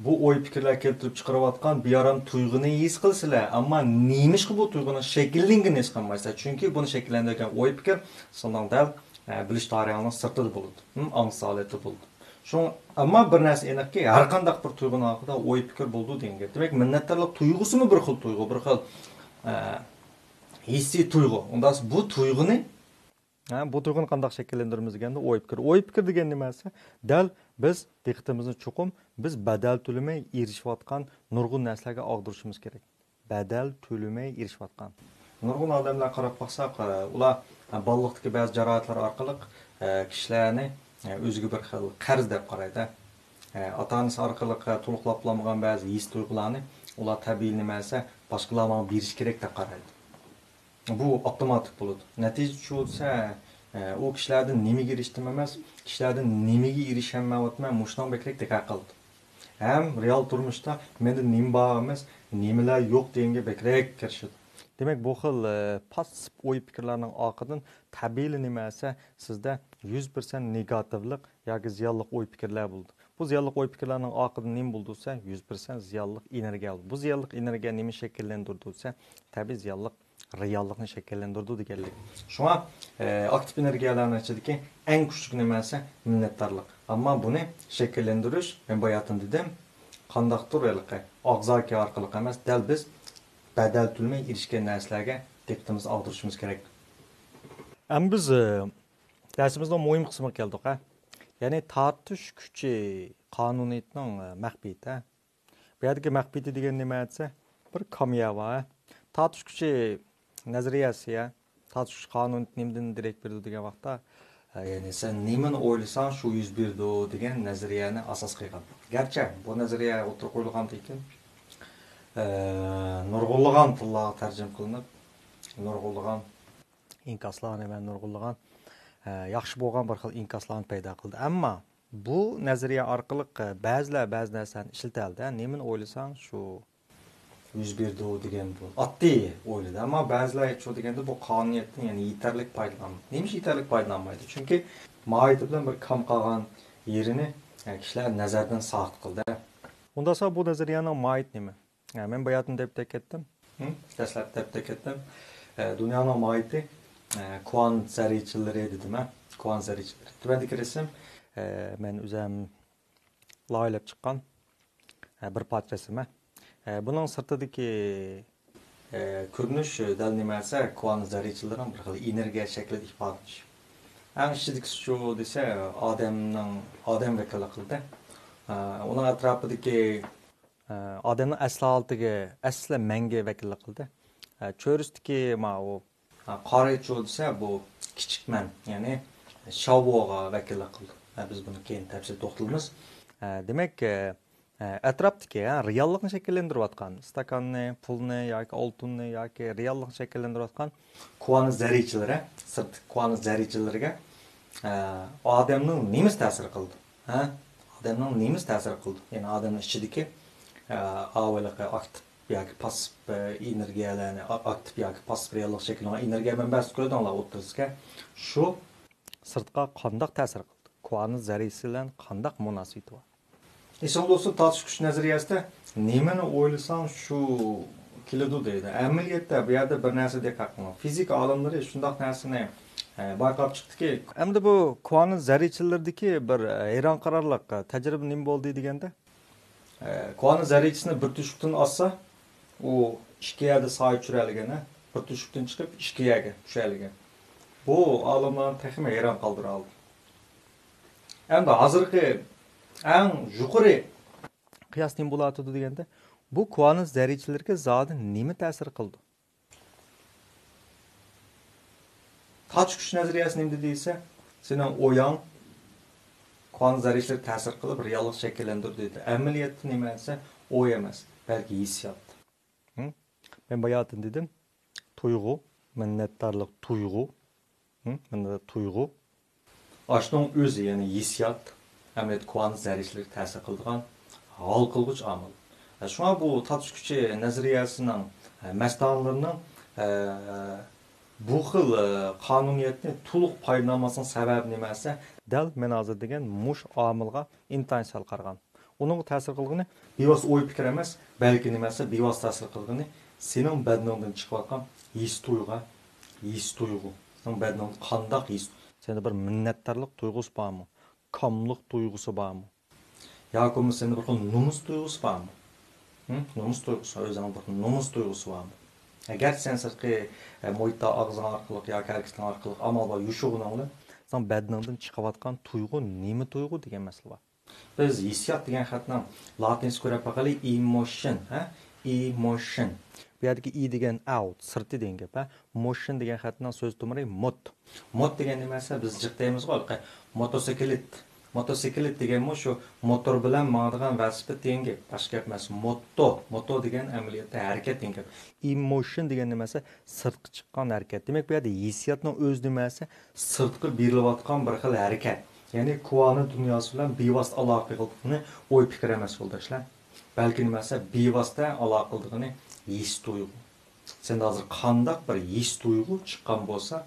بۇ ئوي پىكىرلەر كەلتۈرۈپ چىقىرىۋاتقان بىئارام تۇيغۇنى ھېس قىلىسىلەر، ئەمما نېمىشقا بۇ تۇيغۇنىڭ شەكىللەنگىنىنى ھېس قىلمايسىلەر. چۈنكى بۇنى شەكىللەندۈرگەن ئوي پىكىر سىلەرنىڭ دەل، ئە، بىلىش دائىرەڭنىڭ سىرتىدا بولىدۇ. ھىم، ئاڭسىز ھالەتتە بولىدۇ. شۇڭا، ئەمما بىر نەرسە ئېنىقكى، ھەر قانداق بىر تۇيغۇنىڭ ئارقىدا ئوي پىكىر بولىدۇ دېگەن گەپ. دېمەك، مىننەتدارلىق تۇيغۇسىمۇ بىر خىل تۇيغۇ، بىر خىل، ئە، ھېسسىي تۇيغۇ. ئۇنداق بۇ تۇيغۇنى ھە، بۇ تۇيغۇنى قانداق شەكىللەندۈرىمىز دېگەندە، ئوي پىكىر. ئوي پىكىر دېگەن نېمە دېسە، دەل بىز دىققىتىمىزنى چوقۇم بىز بەدەل تۆلىمەي ئېرىشىۋاتقان نۇرغۇن نەرسىلەرگە ئاغدۇرۇشىمىز كېرەك. بەدەل تۆلىمەي ئېرىشىۋاتقان. نۇرغۇن ئادەملەرگە قاراپ باقساق، ئۇلار بالىلىقتىكى بەزى جاراھەتلەر ئارقىلىق كىشىلەرنى ئۆزىگە بىر خىل قەرز دەپ قارايدۇ. ئاتا-ئانىسى ئارقىلىق تولۇقلاپ بولالمىغان بەزى ھېس تۇيغۇلارنى ئۇلار تەبىئىي نېمە دېسە، باشقىلار ماڭا بېرىشى كېرەك دەپ قارايدۇ. بۇ ئاپتوماتىك بولىدۇ. نەتىجىدە شۇ دېسە، ئە، ئۇ كىشىلەردىن نېمىگە ئېرىشتىم ئەمەس، كىشىلەردىن نېمىگە ئېرىشەلمەيۋاتىمەن، مۇشۇنىڭ بەكرەك دىققەت قىلىدۇ. ھەم رېئال تۇرمۇشتا مەندە نېمە بار ئەمەس، نېمىلەر يوق دېگەنگە بەكرەك كىرىشىدۇ. دېمەك، بۇ خىل، ئە، پاسسىپ ئوي پىكىرلەرنىڭ ئارقىدىن تەبىئىيلا نېمە دېسە، سىزدە يۈز پىرسەنت نېگاتىۋلىق ياكى زىيانلىق ئوي پىكىرلەر بولىدۇ. بۇ زىيانلىق ئوي پىكىرلەرنىڭ ئارقىدىن نېمە بولىدۇ دېسە، يۈز پىرسەنت زىيانلىق ئېنېرگىيە بولىدۇ. بۇ زىيانلىق ئېنېرگىيە نېمە شەكىللەندۈرىدۇ دېسە، تەبىئىي زىيانلىق رېئاللىقنى شەكىللەندۈرىدۇ دېگەنلىك. شۇڭا، ئە، ئاكتىپ ئېنېرگىيەلەرنىڭ ئىچىدىكى ئەڭ كۈچلۈك نېمە دېسە، مىننەتدارلىق. ئەمما بۇنى شەكىللەندۈرۈش، مەن باياتىن دېدىم، قانداقتۇر ھېلىقى ئاغزاكى ئارقىلىق ئەمەس، دەل بىز بەدەل تۆلىمەي ئېرىشكەن نەرسىلەرگە دىققىتىمىزنى ئاغدۇرۇشىمىز كېرەك. ئەمما بىز، ئە، دەرسىمىزنىڭ مۇھىم قىسمىغا كەلدۇق، ھە. يەنى تارتىش كۈچى قانۇنىيىتىنىڭ، ئە، مەخپىيىتى، ھە. بۇ يەردىكى مەخپىيىتى دېگەن نېمە دېسە، بىر كاميا بار، ھە. تارتىش كۈچى نەزەرىيەسى، ھە. تارتىش كۈچى قانۇنىيىتى نېمىدىن دېرەك بېرىدۇ دېگەن ۋاقىتتا، ئە، يەنى سەن نېمىنى ئويلىساڭ، شۇ يۈز بېرىدۇ دېگەن نەزەرىيەنى ئاساس قىلغان. گەرچە بۇ نەزەرىيە ئوتتۇرىغا قويۇلغاندىن كېيىن، ئە، نۇرغۇنلىغان تىللارغا تەرجىمە قىلىنىپ، نۇرغۇنلىغان ئىنكاسلارنى ۋە نۇرغۇنلىغان، ئە، ياخشى بولغان بىر خىل ئىنكاسلارنى پەيدا قىلدى. ئەمما بۇ نەزەرىيە ئارقىلىق، ئە، بەزىلەر بەزى نەرسىلەرنى ئىشلىتەلىدى. نېمىنى ئويلىساڭ، شۇ يۈز بېرىدۇ دېگەن بۇ ئاددىي ئويلىدى. ئەمما بەزىلەر شۇ دېگەندە بۇ قانۇنىيەتتىن، يەنى يېتەرلىك پايدىلانمىدى. نېمىشقا يېتەرلىك پايدىلانمايدۇ؟ چۈنكى ماھىيىتى بىلەن بىر كام قالغان يېرىنى، ئە، كىشىلەر نەزەردىن ساقىت قىلدى. ئۇنداقسا بۇ نەزەرىيەنىڭ ماھىيىتى نېمە؟ ھە، مەن باياتىن دەپ كەتتىم. ھىم، دەسلەپ دەپ كەتتىم. ئە، دۇنيانىڭ ماھىيىتى، ئە، كۇانت زەررىچىلىرى دېدىم، ھە؟ كۇانت زەررىچىلىرى. تۆۋەندىكى رەسىم، ئە، مەن ئۆزۈم لايىھەلەپ چىققان، ئە، بىر پارچە رەسىم، ھە؟ ئە، بۇنىڭ سىرتىدىكى، ئە، كۆرۈنۈش دەل نېمە دېسە، كۇانت زەررىچىلىرىنىڭ بىر خىل ئېنېرگىيە شەكلىدە ئىپادىلىنىشى. ئەڭ ئىچىدىكىسى شۇ دېسە، ئادەمنىڭ، ئادەم ۋەكىللىك قىلدى. ئە، ئۇنىڭ ئەتراپىدىكى ئادەمنىڭ ئەسلى ھالىتىگە، ئەسلى مەنگە ۋەكىللىك قىلدى. چۆرىسىدىكى ماۋۇ، قارىچۇ دېسە، بۇ كىچىك مەن، يەنى شاۋۋۇغا ۋەكىللىك قىلدى. بىز بۇنى كېيىن تەپسىلىي توختىلىمىز. دېمەك، ئەتراپتىكى، رېئاللىقنى شەكىللەندۈرۈۋاتقان، ئىستاكاننى، پۇلنى ياكى ئالتۇننى ياكى رېئاللىقنى شەكىللەندۈرۈۋاتقان كۇانت زەررىچىلىرى، سىرت كۇانت زەررىچىلىرىگە، ئادەمنىڭ نېمىسى تەسىر قىلىدۇ؟ ھە؟ ئادەمنىڭ نېمىسى تەسىر قىلىدۇ؟ يەنى ئادەمنىڭ ئىچىدىكى، ئە، ئاۋۇ ھېلىقى ئاكتىپ ياكى پاسسىپ، ئە، ئېنېرگىيەلەرنى، ئا-، ئاكتىپ ياكى پاسسىپ رېئاللىق شەكلىنىڭ ئېنېرگىيە مەنبەسىنى كۆردۈڭلار ئوتتۇرىسىگە. شۇ سىرتقا قانداق تەسىر قىلىدۇ؟ كۇۋانىڭ زەررىسى بىلەن قانداق مۇناسىۋىتى بار؟ ئېسىڭدە بولسا، تارتىش كۈچى نەزەرىيەسىدە نېمىنى ئويلىساڭ، شۇ كېلىدۇ دەيدۇ. ئەمەلىيەتتە بۇ يەردە بىر نەرسە دىققەت قىلىڭ. فىزىكا ئالىملىرى شۇنداق نەرسىنى، ئە، بايقاپ چىقتىكى. ئەمدى بۇ كۇۋانىڭ زەررىچىلىرىدىكى بىر، ئە، ھەيران قالارلىق، ئە، تەجرىبە نېمە بولدى دېگەندە، ئە، كۇۋانىڭ زەررىچىسىنى بىر تۆشۈكتىن ئاتسا، ئۇ ئىككى يەردە سايە چۈشۈرەلىگەن، ھە؟ بىر تۆشۈكتىن چىقىپ ئىككى يەرگە چۈشەلىگەن. بۇ ئالىملارنى تېخىمۇ ھەيران قالدۇرالىدۇ. ئەمدى ھازىرقى ئەڭ يۇقىرى قىياس نېمە بولاتىدۇ دېگەندە، بۇ كۇۋانىڭ زەررىچىلىرىگە زادى نېمە تەسىر قىلىدۇ؟ تارتىش كۈچى نەزەرىيەسى نېمە دېدى دېسە، سېنىڭ ئوياڭ كۇۋانىڭ زەررىچىلىرىگە تەسىر قىلىپ، رېئاللىق شەكىللەندۈرىدۇ دېدى. ئەمەلىيەتتە نېمە دېسە، ئوي ئەمەس، بەلكى ھېسسىيات. ھە؟ مەن باياتىن دېدىم، تۇيغۇ، مىننەتدارلىق تۇيغۇ. ھە؟ مىننەتدار تۇيغۇ. ئاشۇنىڭ ئۆزى، يەنى ھېسسىيات، ئەمەلىيەتتە كۇۋانىڭ زەررىچىلىرىگە تەسىر قىلىدىغان ھال قىلغۇچ ئامىل. شۇڭا بۇ تارتىش كۈچى نەزەرىيەسىنىڭ مەستانىلىرىنىڭ بۇ خىل قانۇنىيەتنى تولۇق پايدىلانماسلىقىنىڭ سەۋەبى نېمە دېسە، دەل مەن ھازىر دېگەن مۇشۇ ئامىلغا ئىنتايىن سەل قارىغان. ئۇنىڭغا تەسىر قىلغىنى بىۋاسىتە ئوي پىكىر ئەمەس، بەلكى نېمە دېسە، بىۋاسىتە تەسىر قىلغىنى سېنىڭ بەدىنىڭدىن چىقىۋاتقان ھېس تۇيغۇ، ھېس تۇيغۇ. سېنىڭ بەدىنىڭدە قانداق ھېس؟ سېنىڭدە بىر مىننەتدارلىق تۇيغۇسى بارمۇ؟ كاملىق تۇيغۇسى بارمۇ؟ ياكى بولمىسا سېنىڭدە بىر خىل نومۇس تۇيغۇسى بارمۇ؟ ھە؟ نومۇس تۇيغۇسى، ئۆزۈڭنىڭ بىر خىل نومۇس تۇيغۇسى بارمۇ؟ ئەگەر سەن سىرتقى، ئە، مۇھىتتا ئاغزىڭ ئارقىلىق ياكى ھەرىكىتىڭ ئارقىلىق ئامال بار يوشۇرغىنىڭ بىلەن سېنىڭ بەدىنىڭدىن چىقىۋاتقان تۇيغۇ نېمە تۇيغۇ دېگەن مەسىلە بار. بىز ھېسسىيات دېگەن خەتنىڭ لاتىنىسىغا كۆرۈپ باقايلى، ئېموشن، ھە؟ ئېموشن. بۇ يەردىكى ئى دېگەن ئاوت، سىرتى دېگەن گەپ، ھە؟ موشن دېگەن خەتنىڭ سۆز تۈمىرى موت. موت دېگەن نېمە دېسە، بىز جىق دەيمىزغۇ، ھېلىقى موتوسىكلىت. موتوسىكلىت دېگەنمۇ شۇ موتور بىلەن ماڭىدىغان ۋېلىسىپىت دېگەن گەپ، باشقا گەپ ئەمەس. موتو، موتو دېگەن ئەمەلىيەتتە ھەرىكەت دېگەن گەپ. ئېموشن دېگەن نېمە دېسە، سىرتقا چىققان ھەرىكەت. دېمەك، بۇ يەردە ھېسسىياتنىڭ ئۆزى نېمە دېسە، سىرتقا بېرىلىۋاتقان بىر خىل ھەرىكەت. يەنى كۇۋانىڭ دۇنياسى بىلەن بىۋاسىتە ئالاقە قىلغىنى ئوي پىكىر ئەمەس، يولداشلار. بەلكى نېمە دېسە، بىۋاسىتە ئالاقە قىلىدىغىنى ھېس تۇيغۇ. سەندە ھازىر قانداق بىر ھېس تۇيغۇ چىققان بولسا،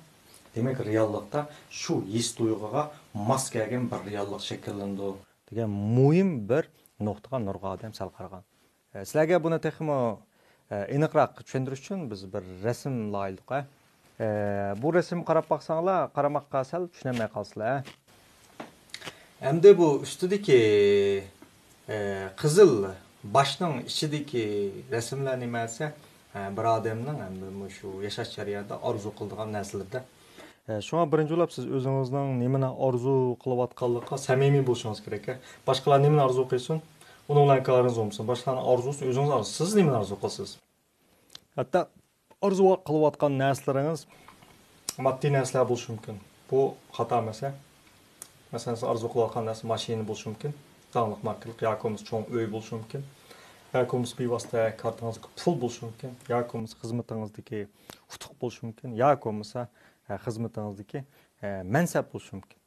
دېمەك، رېئاللىقتا شۇ ھېس تۇيغۇغا ماس كەلگەن بىر رېئاللىق شەكىللىنىدۇ دېگەن مۇھىم بىر نۇقتىغا نۇرغۇن ئادەم سەل قارىغان. ئە، سىلەرگە بۇنى تېخىمۇ، ئە، ئېنىقراق چۈشەندۈرۈش ئۈچۈن بىز بىر رەسىم لايىھەلىدۇق، ئە. ئە، بۇ رەسىمگە قاراپ باقساڭلار، قارىماققا سەل چۈشىنەلمەي قالىسىلەر، ئە. ئەمدى بۇ ئۈستىدىكى، ئە، قىزىل باشنىڭ ئىچىدىكى رەسىملەر نېمە دېسە، ئە، بىر ئادەمنىڭ ئەمدى مۇشۇ ياشاش جەريانىدا ئارزۇ قىلىدىغان نەرسىلىرىدە. ئە، شۇڭا بىرىنچى بولۇپ سىز ئۆزىڭىزنىڭ نېمىنى ئارزۇ قىلىۋاتقانلىقىغا سەمىمىي بولۇشىڭىز كېرەك. باشقىلار نېمىنى ئارزۇ قىلسۇن، ئۇنىڭ بىلەن كارىڭىز بولمىسۇن. باشقىلارنىڭ ئارزۇسىنى ئۆزىڭىز ئارزۇ، سىز نېمىنى ئارزۇ قىلىسىز؟ ھەتتا ئارزۇ قىلىۋاتقان نەرسىلىرىڭىز ماددىي نەرسىلەر بولۇشى مۇمكىن. بۇ خاتا مەسىلە. مەسىلەن، سىز ئارزۇ قىلىۋاتقان نەرسە ماشىنا بولۇشى مۇمكىن، داڭلىق ماركىلىق ياكى بولمىسا چوڭ ئۆي بولۇشى مۇمكىن، ياكى بولمىسا بىۋاسىتە كارتىڭىزدىكى پۇل بولۇشى مۇمكىن، ياكى بولمىسا خىزمىتىڭىزدىكى ئۇتۇق بولۇشى مۇمكىن، ياكى بولمىسا، ئە، خىزمىتىڭىزدىكى، ئە، مەنسەپ بولۇشى مۇمكىن.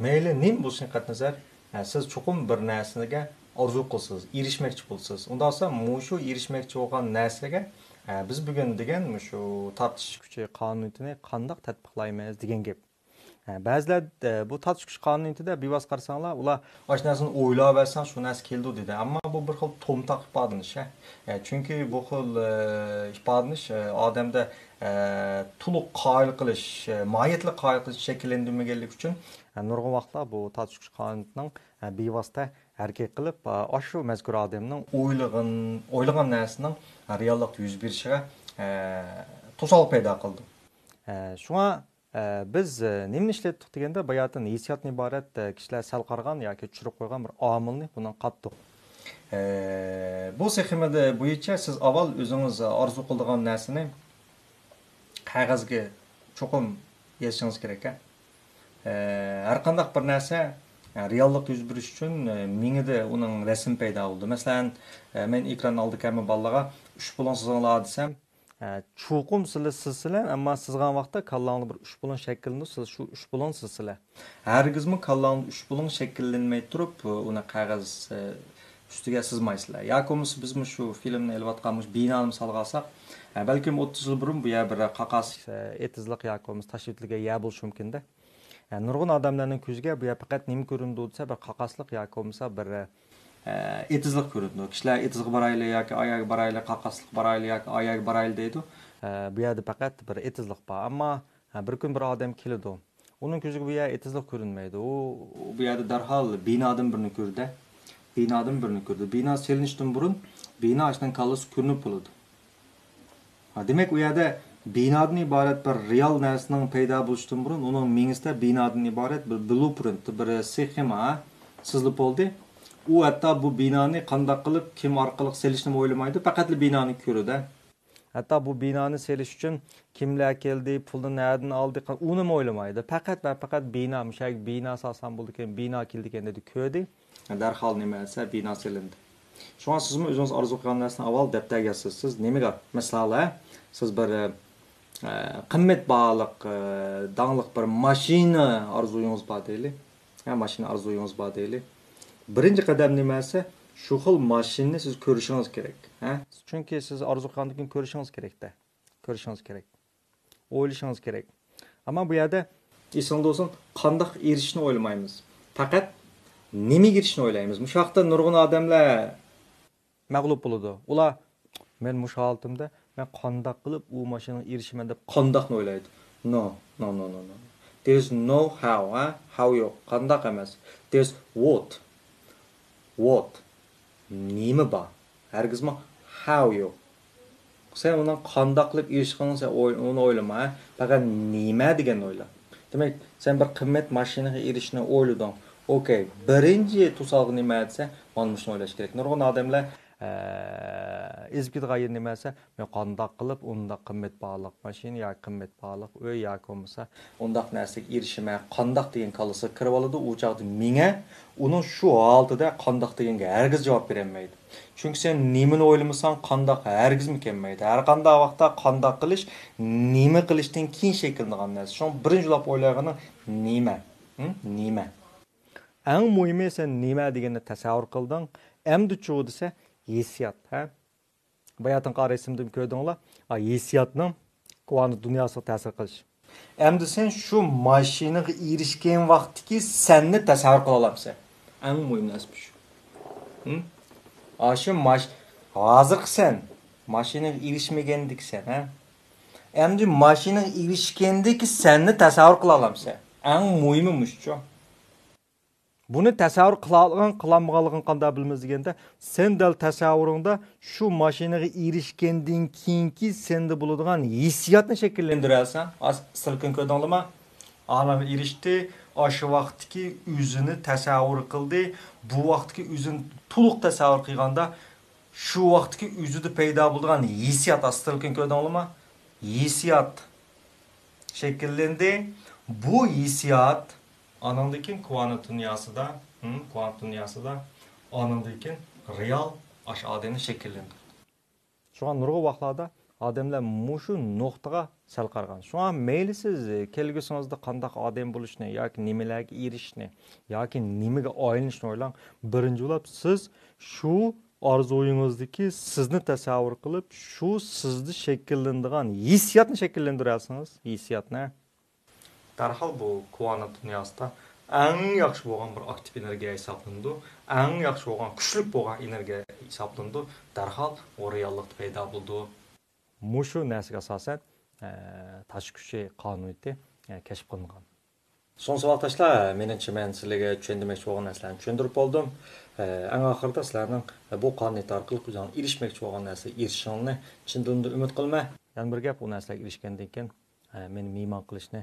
مەيلى نېمە بولسۇن قەتئىينەزەر، ئە، سىز چوقۇم بىر نەرسىگە ئارزۇ قىلىسىز، ئېرىشمەكچى بولىسىز. ئۇنداق بولسا مۇشۇ ئېرىشمەكچى بولغان نەرسىگە، ئە، بىز بۈگۈن دېگەن مۇشۇ تارتىش كۈچى قانۇنىيىتىنى قانداق تەتبىقلايمىز دېگەن گەپ. ھە، بەزىلەر، ئە، بۇ تارتىش كۈچى قانۇنىيىتىدە بىۋاسىتە قارىساڭلار، ئۇلار ئاشۇ نەرسىنى ئويلاۋەرسەڭ، شۇ نەرسە كېلىدۇ دېدى. ئەمما بۇ بىر خىل تومتاق ئىپادىلىنىش، ھە. ئە، چۈنكى بۇ خىل، ئە، ئىپادىلىنىش، ئە، ئادەمدە، ئە، تولۇق قايىل قىلىش، ئە، ماھىيەتلىك قايىل قىلىش شەكىللەندۈرمىگەنلىكى ئۈچۈن، ئە، نۇرغۇن ۋاقىتلار بۇ تارتىش كۈچى قانۇنىيىتىنىڭ، ئە، بىۋاسىتە ھەرىكەت قىلىپ، ئە، ئاشۇ مەزكۇر ئادەمنىڭ ئويلىغان، ئويلىغان نەرسىنىڭ رېئاللىقتا يۈز بېرىشىگە، ئە، توسالغۇ پەيدا قىلىدۇ. ئە، شۇڭا ئە، بىز، ئە، نېمىنى ئىشلەتتۇق دېگەندە، باياتىن ھېسسىياتتىن ئىبارەت، ئە، كىشىلەر سەل قارىغان ياكى چۈشۈرۈپ قويغان بىر ئامىلنى بۇنىڭغا قاتتۇق. ئە، بۇ سخېمىدا بويىچە سىز ئاۋۋال ئۆزىڭىز ئارزۇ قىلىدىغان نەرسىنى قەغەزگە چوقۇم يېزىشىڭىز كېرەك. ئە، ھەر قانداق بىر نەرسە، ئە، رېئاللىقتا يۈز بېرىش ئۈچۈن، ئە، مېڭىدە ئۇنىڭ رەسىمى پەيدا بولىدۇ. مەسىلەن، ئە، مەن ئېكران ئالدىكى ھەممە بالىلارغا ئۈچ بۇلۇڭ سىزىڭلار دېسەم، ئە، چوقۇم سىلەر سىزىسىلەر، ئەمما سىزغان ۋاقىتتا كاللاڭدا بىر ئۈچ بۇلۇڭ شەكىللىنىدۇ، سىلەر شۇ ئۈچ بۇلۇڭ سىزىسىلەر. ھەرگىزمۇ كاللاڭدا ئۈچ بۇلۇڭ شەكىللەنمەي تۇرۇپ، ئۇنى قەغەز، ئە، ئۈستىگە سىزمايسىلەر. ياكى بولمىسا بىزمۇ شۇ فىلىمنى ئېلىۋاتقان مۇشۇ بىنانى سالغانساق، ئە، بەلكىم ئوتتۇز يىل بۇرۇن بۇ يەر بىر قاقاس، ئە، ئېتىزلىق ياكى بولمىسا تاش ئېتىزلىككە يە بولۇشى مۇمكىندە. يەنى نۇرغۇن ئادەملەرنىڭ كۆزىگە بۇ يەر پەقەت نېمە كۆرۈنىدۇ دېسە، بىر قاقاسلىق ياكى بولمىسا بىر، ئە، ئېتىزلىق كۆرۈنىدۇ. كىشىلەر ئېتىزغا بارايلى ياكى ئاياگە بارايلى، قاقاسلىققا بارايلى ياكى ئاياگە بارايلى دەيدۇ. ئە، بۇ يەردە پەقەت بىر ئېتىزلىق بار. ئەمما، ھە، بىر كۈن بىر ئادەم كېلىدۇ. ئۇنىڭ كۆزىگە بۇ يەر ئېتىزلىق كۆرۈنمەيدۇ. ئۇ، ئۇ بۇ يەردە دەرھال بىنادىن بىرنى كۆردى. بىنادىن بىرنى كۆردى. بىنا سېلىنىشتىن بۇرۇن بىنا ئاشۇنىڭ كاللىسى كۆرۈنۈپ بولىدۇ. ھا، دېمەك، ئۇ يەردە بىنادىن ئىبارەت بىر رېئال نەرسىنىڭ پەيدا بولۇشتىن بۇرۇن ئۇنىڭ مېڭىسىدە بىنادىن ئىبارەت بىر بلۇپرىنت، بىر سخېما سىزىلىپ بولدى. ئۇ ھەتتا بۇ بىنانى قانداق قىلىپ، كىم ئارقىلىق سېلىشنىمۇ ئويلىمايدۇ، پەقەتلا بىنانى كۆرىدۇ. ھەتتا بۇ بىنانى سېلىش ئۈچۈن كىملەر كەلدى، پۇلنى نەدىن ئالدى، ئۇنىمۇ ئويلىمايدۇ. پەقەت ۋە پەقەت بىنا، مۇشۇ يەرگە بىنا سالسام بولىدىكەن، بىنا كېلىدىكەن دېدى، كۆردى. دەرھال نېمە دېسە، بىنا سېلىندى. شۇڭا سىزمۇ ئۆزىڭىز ئارزۇ قىلغان نەرسىنى ئاۋۋال دەپتەرگە يازىسىز. سىز نېمىگە، مىسالى، سىز بىر، ئە، قىممەت باھالىق، ئە، داڭلىق بىر ماشىنا ئارزۇيىڭىز بار دەيلى. ھە، ماشىنا ئارزۇيىڭىز بار دەيلى. بىرىنچى قەدەم نېمە دېسە، شۇ خىل ماشىنىنى سىز كۆرۈشىڭىز كېرەك. ھە؟ چۈنكى سىز ئارزۇ قىلغاندىن كېيىن كۆرۈشىڭىز كېرەكتە. كۆرۈشىڭىز كېرەك. ئويلىشىڭىز كېرەك. ئەمما بۇ يەردە ئېسىڭىزدە بولسۇن، قانداق ئېرىشىشنى ئويلىمايمىز. پەقەت نېمىگە ئېرىشىشنى ئويلايمىز. مۇشۇ ھەقتە نۇرغۇن ئادەملەر مەغلۇپ بولىدۇ. ئۇلار، «مەن مۇشۇ ھالىتىمدە مەن قانداق قىلىپ ئۇ ماشىنىغا ئېرىشىمەن؟» دەپ قانداقنى ئويلايدۇ. No, no, no, no, no. There is no how, ھە؟ How يوق. قانداق ئەمەس. There's what. What. نېمە بار؟ ھەرگىزمۇ how يوق. سەن ئۇنىڭ قانداق قىلىپ ئېرىشكىنىڭ سەن ئوي-، ئۇنى ئويلىما، ھە؟ پەقەت نېمە دېگەننى ئويلا. دېمەك، سەن بىر قىممەت ماشىنىغا ئېرىشىشنى ئويلىدىڭ. ئوكەي، بىرىنچى توسالغۇ نېمە دېسە، مانا مۇشۇنى ئويلاش كېرەك. نۇرغۇن ئادەملەر، ئە، ئېزىپ كېتىدىغان يېرى نېمە دېسە، مەن قانداق قىلىپ ئۇنداق قىممەت باھالىق ماشىنا ياكى قىممەت باھالىق ئۆي ياكى بولمىسا ئۇنداق نەرسىگە ئېرىشىمەن، قانداق دېگەن كاللىسىغا كىرىۋالىدۇ، ئۇ چاغدا مېڭە ئۇنىڭ شۇ ھالىتىدە قانداق دېگەنگە ھەرگىز جاۋاب بېرەلمەيدۇ. چۈنكى سەن نېمىنى ئويلىمىساڭ، قانداق ھەرگىزمۇ كەلمەيدۇ. ھەر قانداق ۋاقىتتا قانداق قىلىش، نېمە قىلىشتىن كېيىن شەكىللىنىدىغان نەرسە. شۇڭا بىرىنچى بولۇپ ئويلايدىغىنىڭ نېمە؟ ھىم؟ نېمە؟ ئەڭ مۇھىمى، سەن نېمە دېگەننى تەسەۋۋۇر قىلدىڭ. ئەمدىچۇ دېسە، ھېسسىيات، ھە؟ باياتىنقى ئارىسىمدىن كۆردۈڭلار. ئا، ھېسسىياتنىڭ كۋانت دۇنياسىغا تەسىر قىلىش. ئەمدى سەن شۇ ماشىنىغا ئېرىشكەن ۋاقىتتىكى سەننى تەسەۋۋۇر قىلالامسەن؟ ئەڭ مۇھىم نەرسە شۇ. ھىم؟ ئاشۇ ماش-، ھازىرقى سەن، ماشىنىغا ئېرىشمىگەندىكى سەن، ھە؟ ئەمدى ماشىنىغا ئېرىشكەندىكى سەننى تەسەۋۋۇر قىلالامسەن؟ ئەڭ مۇھىمى مۇشۇچۇ. بۇنى تەسەۋۋۇر قىلالىغان، قىلالمىغانلىقىنى قانداق بىلىمىز دېگەندە، سەن دەل تەسەۋۋۇرۇڭدا شۇ ماشىنىغا ئېرىشكەندىن كېيىنكى سەندە بولىدىغان ھېسسىياتنى شەكىللەندۈرەلىسەڭ. ئاس-، ئىستىلكىن كۆردۈڭلىما؟ ئالەم ئېرىشتى، ئاشۇ ۋاقىتتىكى ئۆزىنى تەسەۋۋۇر قىلدى. بۇ ۋاقىتتىكى ئۆزىنى تولۇق تەسەۋۋۇر قىلغاندا، شۇ ۋاقىتتىكى ئۆزىدە پەيدا بولىدىغان ھېسسىيات، ئاستىلكىن كۆردۈڭلىما؟ ھېسسىيات شەكىللەندى. بۇ ھېسسىيات ئانىڭدىن كېيىن كۋانت دۇنياسىدا، ھىم، كۋانت دۇنياسىدا، ئانىڭدىن كېيىن رېئال ئاشۇ ئادەمنى شەكىللەندۈردى. شۇڭا نۇرغۇن ۋاقىتلاردا ئادەملەر مۇشۇ نۇقتىغا سەل قارىغان. شۇڭا مەيلى سىز كەلگۈسىڭىزدە قانداق ئادەم بولۇشنى ياكى نېمىلەرگە ئېرىشىشنى ياكى نېمىگە ئايلىنىشنى ئويلاڭ. بىرىنچى بولۇپ سىز شۇ ئارزۇيىڭىزدىكى سىزنى تەسەۋۋۇر قىلىپ، شۇ سىزدە شەكىللىنىدىغان ھېسسىياتنى شەكىللەندۈرەلىسىڭىز، ھېسسىياتنى. دەرھال بۇ كۋانت دۇنياسىدا ئەڭ ياخشى بولغان بىر ئاكتىپ ئېنېرگىيە ھېسابلىنىدۇ. ئەڭ ياخشى بولغان، كۈچلۈك بولغان ئېنېرگىيە ھېسابلىنىدۇ. دەرھال ئۇ رېئاللىقتا پەيدا بولىدۇ. مۇشۇ نەرسىگە ئاساسەن، ئە، تاش كۈچى قانۇنىيىتى، ئە، كەشىپ قىلىنغان. شۇڭا ساۋاقداشلار، مېنىڭچە مەن سىلەرگە چۈشەندۈرمەكچى بولغان نەرسىلەرنى چۈشەندۈرۈپ بولدۇم. ئە، ئەڭ ئاخىرىدا سىلەرنىڭ بۇ قانۇنىيىتى ئارقىلىق ئۆزۈڭلار ئېرىشمەكچى بولغان نەرسىگە ئېرىشىشىڭلارنى چىن دىلىمدىن ئۈمىد قىلىمەن. يەنە بىر گەپ، ئۇ نەرسىلەرگە ئېرىشكەندىن كېيىن، ئە، مېنى مېھمان قىلىشنى